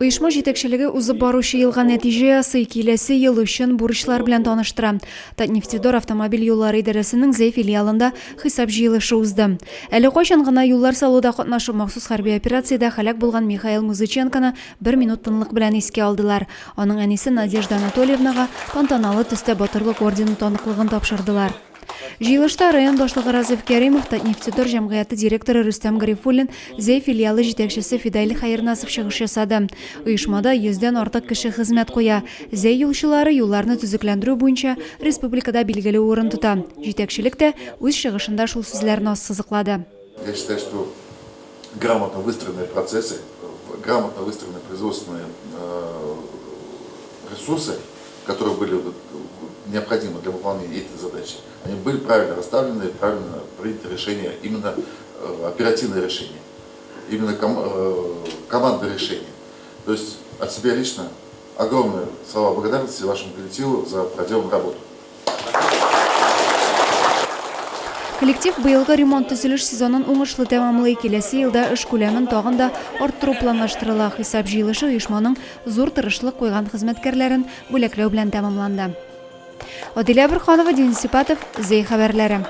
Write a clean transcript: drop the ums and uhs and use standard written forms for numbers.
Оешма җитәкчелеге узып баручы елга нәтиҗә ясый, киләсе ел өчен бурычлар белән таныштыра. Татнефтедор автомобиль юллары идарәсенең Зәй филиалында хисап җыелышы узды. Әле кайчан гына юллар салуда катнашып, махсус хәрби операциядә һәлак булган Михаил Музыченконы бер минут тынлык белән искә алдылар. Аның әнисе Надежда Анатольевнага тантаналы төстә Батырлык ордены таныклыгын тапшырдылар. Җыелышта район башлыгы Разыйф Кәримов, Татнефтедор җәмгыяте директоры Рөстәм Гарифуллин, Зәй филиалы җитәкчесе Фидаил Хәернасов чыгыш ясады. Оешмада йөздән артык кеше хезмәт куя. Зәй юлчылары юлларны төзекләндерү буенча республикада билгеле урын тота. Җитәкчелек тә үз чыгышында шул сүзләрне ассызыклады. Я считаю, что грамотно выстроенные процессы, грамотно выстроенные производственные ресурсы, которые были необходимы для выполнения этой задачи, они были правильно расставлены, правильно приняты решения, именно оперативное решение, именно командное решение. То есть от себя лично огромные слова благодарности вашему коллективу за проделанную работу. Коллектив быелгы ремонт-төзелеш сезонын уңышлы тәмамлый. Киләсе елда эш күләмен тагын да арттыру планлаштырыла. Хисап җыелышы оешманың зур тырышлык куйган хезмәткәрләрен бүләкләү белән тәмамланды. Адилә Борһанова, Денис Сипатов, Зәй хәбәрләре.